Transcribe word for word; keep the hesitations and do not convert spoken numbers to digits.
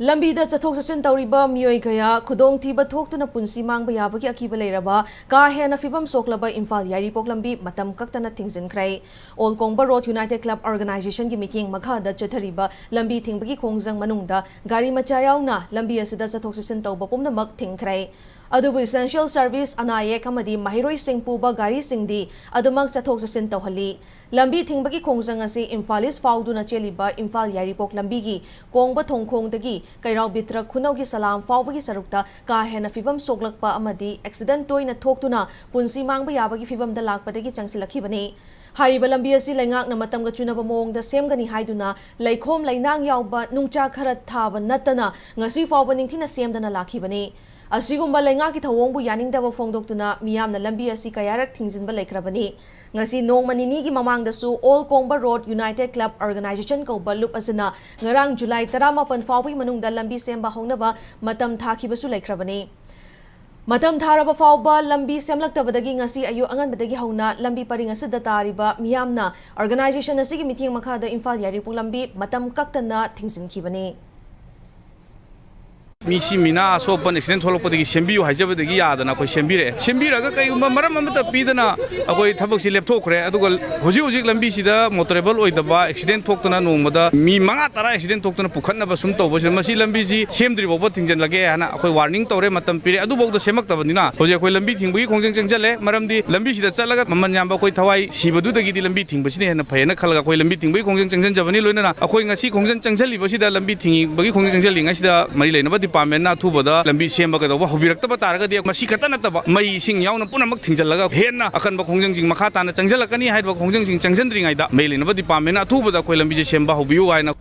ꯂꯝꯕꯤꯗ ꯆꯠꯊꯣꯛ ꯆꯠꯁꯤꯟ ꯇꯧꯔꯤꯕ ꯃꯤꯑꯣꯏ ꯀꯌꯥ ꯈꯨꯗꯣꯡꯊꯤꯕ ꯊꯣꯛꯇꯨꯅ ꯄꯨꯟꯁꯤ ꯃꯥꯡꯕ ꯌꯥꯕꯒꯤ ꯑꯀꯤꯕ ꯂꯩꯔꯕ ꯀꯥ ꯍꯦꯟꯅ ꯐꯤꯕꯝ ꯁꯣꯛꯂꯕ ꯏꯝꯐꯥꯜ ꯌꯥꯏꯔꯤꯄꯣꯛ ꯂꯝꯕꯤ ꯃꯇꯝ ꯀꯛꯇꯅ ꯊꯤꯡꯖꯤꯟꯈ꯭ꯔꯦ꯫ All Kongba road united club ꯑꯣꯔꯒꯅꯥꯏꯖꯦꯁꯟꯒꯤ ꯃꯤꯠꯌꯦꯡ ꯃꯈꯥꯗ ꯆꯠꯊꯔꯤꯕ ꯂꯝꯕꯤ ꯊꯤꯡꯕꯒꯤ ꯈꯣꯡꯖꯪ ꯃꯅꯨꯡꯗ ꯒꯥꯔꯤ ꯃꯆꯥ ꯌꯥꯎꯅ ꯂꯝꯕꯤ ꯑꯁꯤꯗ ꯆꯠꯊꯣꯛ ꯆꯠꯁꯤꯟ ꯇꯧꯕ ꯄꯨꯝꯅꯃꯛ ꯊꯤꯡꯈ꯭ꯔꯦ꯫ ꯑꯗꯨꯕꯨ essential service, ꯑꯅꯥ ꯑꯌꯦꯛ ꯑꯃꯗꯤ ꯃꯍꯩꯔꯣꯏꯁꯤꯡ ꯄꯨꯕ ꯒꯥꯔꯤꯁꯤꯡꯗꯤ ꯑꯗꯨꯃꯛ ꯆꯠꯊꯣꯛ ꯆꯠꯁꯤꯟ ꯇꯧꯍꯜꯂꯤ꯫ ꯂꯝꯕꯤ ꯊꯤꯡꯕꯒꯤ ꯈꯣꯡꯖꯪ ꯑꯁꯤ ꯏꯝꯐꯥꯜ ꯏꯁ ꯐꯥꯎꯗꯨꯅ ꯆꯦꯜꯂꯤꯕ ꯏꯝꯐꯥꯜ ꯌꯥꯏꯔꯤꯄꯣꯛ ꯂꯝꯕꯤꯒꯤ ꯀꯣꯡꯕ ꯊꯣꯡꯈꯣꯡꯗꯒꯤ ꯀꯩꯔꯥꯎ ꯕꯤꯇ꯭ꯔ ꯈꯨꯅꯧꯒꯤ ꯁꯂꯥꯝ ꯐꯥꯎꯕꯒꯤ ꯁꯔꯨꯛꯇ ꯀꯥ ꯍꯦꯟꯅ ꯐꯤꯕꯝ ꯁꯣꯛꯂꯛꯄ ꯑꯃꯗꯤ ꯑꯦꯛꯁꯤꯗꯦꯟ ꯇꯣꯏꯅ ꯊꯣꯛꯇꯨꯅ ꯄꯨꯟꯁꯤ ꯃꯥꯡꯕ ꯌꯥꯕꯒꯤ ꯐꯤꯕꯝꯗ ꯂꯥꯛꯄꯗꯒꯤ ꯆꯪꯁꯤꯜꯂꯛꯈꯤꯕꯅꯤ꯫ ꯍꯥꯏꯔꯤꯕ ꯂꯝꯕꯤ ꯑꯁꯤ ꯂꯩꯉꯥꯛꯅ ꯃꯇꯝꯒ ꯆꯨꯅꯕ ꯃꯑꯣꯡꯗ ꯁꯦꯝꯒꯅꯤ ꯍꯥꯏꯗꯨꯅ ꯂꯩꯈꯣꯝ ꯂꯩꯅꯥꯡ ꯌꯥꯎꯕ ꯅꯨꯡꯆꯥꯛ ꯈꯔ ꯊꯥꯕ ꯅꯠꯇꯅ ꯉꯁꯤ ꯐꯥꯎꯕ ꯅꯤꯡꯊꯤꯅ ꯁꯦꯝꯗꯅ ꯂꯥꯛꯈꯤꯕꯅꯤ꯫ ꯑꯁꯤꯒꯨꯝꯕ ꯂꯩꯉꯥꯛꯀꯤ ꯊꯧꯑꯣꯡꯕꯨ ꯌꯥꯅꯤꯡꯗꯕ ꯐꯣꯡꯗꯣꯛꯇꯨꯅ ꯃꯤꯌꯥꯝꯅ ꯂꯝꯕꯤ ꯑꯁꯤ ꯀꯌꯥꯔꯛ ꯊꯤꯡꯖꯤꯟꯕ ꯂꯩꯈ꯭ꯔꯕꯅꯤ꯫ ꯉꯁꯤ ꯅꯣꯡꯃ ꯅꯤꯅꯤꯒꯤ ꯃꯃꯥꯡꯗꯁꯨ all Kongba road united club organisation ꯀꯧꯕ ꯂꯨꯞ ꯑꯁꯤꯅ ꯉꯔꯥꯡ ꯖꯨꯂꯥꯏ ꯇꯔꯥꯃꯥꯄꯟ ꯐꯥꯎꯕꯒꯤ ꯃꯅꯨꯡꯗ ꯂꯝꯕꯤ ꯁꯦꯝꯕ ꯍꯧꯅꯕ ꯃꯇꯝ ꯊꯥꯈꯤꯕꯁꯨ ꯂꯩꯈ꯭ꯔꯕꯅꯤ꯫ ꯃꯇꯝ ꯊꯥꯔꯕ ꯐꯥꯎꯕ ꯂꯝꯕꯤ ꯁꯦꯝꯂꯛꯇꯕꯗꯒꯤ ꯉꯁꯤ ꯑꯌꯨꯛ ꯑꯉꯟꯕꯗꯒꯤ ꯍꯧꯅ ꯂꯝꯕꯤ ꯄꯔꯤꯡ ꯑꯁꯤꯗ ꯇꯥꯔꯤꯕ ꯃꯤꯌꯥꯝꯅ ꯑꯣꯔꯒꯅꯥꯏꯖꯦꯁꯟ ꯑꯁꯤꯒꯤ ꯃꯤꯠꯌꯦꯡ ꯃꯈꯥꯗ ꯏꯝꯐꯥꯜ ꯌꯥꯏꯔꯤꯄꯣꯛ ꯂꯝꯕꯤ ꯃꯇꯝ ꯀꯛꯇꯅ ꯊꯤꯡꯖꯤꯟꯈꯤꯕꯅꯤ꯫ ꯃꯤꯁꯤ ꯃꯤꯅꯥ ꯑꯁꯣꯛ ꯑꯄꯟ ꯑꯦꯛꯁꯤꯗꯦꯟ ꯊꯣꯛꯂꯛꯄꯗꯒꯤ ꯁꯦꯝꯕꯤꯌꯨ ꯍꯥꯏꯖꯕꯗꯒꯤ ꯌꯥꯗꯅ ꯑꯩꯈꯣꯏ ꯁꯦꯝꯕꯤꯔꯛꯑꯦ꯫ ꯁꯦꯝꯕꯤꯔꯒ ꯀꯩꯒꯨꯝꯕ ꯃꯔꯝ ꯑꯃꯠꯇ ꯄꯤꯗꯅ ꯑꯩꯈꯣꯏ ꯊꯕꯛꯁꯤ ꯂꯦꯞꯊꯣꯛꯈ꯭ꯔꯦ꯫ ꯑꯗꯨꯒ ꯍꯧꯖꯤꯛ ꯍꯧꯖꯤꯛ ꯂꯝꯕꯤꯁꯤꯗ ꯃꯣꯇꯣꯔꯦꯕꯜ ꯑꯣꯏꯗꯕ ꯑꯦꯛꯁꯤꯗꯦꯟ ꯊꯣꯛꯇꯅ ꯅꯣꯡꯃꯗ ꯃꯤ ꯃꯉꯥ ꯇꯔꯥ ꯑꯦꯛꯁꯤꯗꯦꯟ ꯊꯣꯛꯇꯅ ꯄꯨꯈꯠꯅꯕ ꯁꯨꯝ ꯇꯧꯕꯁꯤꯗ ꯃꯁꯤ ꯂꯝꯕꯤꯁꯤ ꯁꯦꯝꯗ꯭ꯔꯤ ꯐꯥꯎꯕ ꯊꯤꯡꯖꯤꯜꯂꯒꯦ ꯍꯥꯏꯅ ꯑꯩꯈꯣꯏ ꯋꯥꯔꯅꯤꯡ ꯇꯧꯔꯦ, ꯃꯇꯝ ꯄꯤꯔꯦ꯫ ꯑꯗꯨꯐꯥꯎꯗ ꯁꯦꯝꯃꯛꯇꯕꯅꯤꯅ ꯍꯧꯖꯤꯛ ꯑꯩꯈꯣꯏ ꯂꯝꯕꯤ ꯊꯤꯡꯕꯒꯤ ꯈꯣꯡꯖꯪ ꯆꯪꯁꯤꯜꯂꯦ꯫ ꯃꯔꯝꯗꯤ ꯂꯝꯕꯤꯁꯤꯗ ꯆꯠꯂꯒ ꯃꯃꯜ ꯌꯥꯝꯕ ꯑꯩꯈꯣꯏ ꯊꯋꯥꯏ ꯁꯤꯕꯗꯨꯗꯒꯤꯗꯤ ꯂꯝꯕꯤ ꯊꯤꯡꯕꯁꯤꯅ ꯍꯦꯟꯅ ꯐꯩꯌꯦꯅ ꯈꯜꯂꯒ ꯑꯩꯈꯣꯏ ꯂꯝꯕꯤ ꯊꯤꯡꯕꯒꯤ ꯈꯣꯡꯖꯪ ꯆꯪꯁꯤꯟꯖꯕꯅꯤ꯫ ꯂꯣꯏꯅꯅ ꯑꯩꯈꯣꯏ ꯉꯁꯤ ꯈꯣꯡꯖꯪ ꯆꯪꯁꯤꯜꯂꯤꯕꯁꯤꯗ, ꯂꯝꯕꯤ ꯊꯤꯡꯕꯒꯤ ꯈꯣꯡꯖꯪ ꯆꯪꯁꯤꯜꯂꯤꯉꯩꯁꯤꯗ ꯃꯔꯤ ꯂꯩꯅꯕ ꯗꯤꯄꯥꯔꯠꯃꯦꯟꯅ ꯑꯊꯨꯕꯗ ꯂꯝꯕꯤ ꯁꯦꯝꯕ ꯀꯩꯗꯧꯕ ꯍꯧꯕꯤꯔꯛꯇꯕ ꯇꯥꯔꯒꯗꯤ ꯃꯁꯤ ꯈꯛꯇ ꯅꯠꯇꯕ ꯃꯩ ꯏꯁꯤꯡ ꯌꯥꯎꯅ ꯄꯨꯝꯅꯃꯛ ꯊꯤꯡꯖꯤꯜꯂꯒ ꯍꯦꯟꯅ ꯑꯀꯟꯕ ꯈꯣꯡꯖꯪꯁꯤꯡ ꯃꯈꯥ ꯇꯥꯅ ꯆꯪꯁꯤꯜꯂꯛꯀꯅꯤ꯫ ꯍꯥꯏꯔꯤꯕ ꯈꯣꯡꯖꯪꯁꯤꯡ ꯆꯪꯁꯤꯟꯗ꯭ꯔꯤꯉꯩꯗ ꯃꯔꯤ ꯂꯩꯅꯕ ꯗꯤꯄꯥꯔꯠꯃꯦꯟꯅ ꯑꯊꯨꯕꯗ ꯑꯩꯈꯣꯏ ꯂꯝꯕꯤꯁꯦ ꯁꯦꯝꯕ ꯍꯧꯕꯤꯌꯨ ꯍꯥꯏꯅ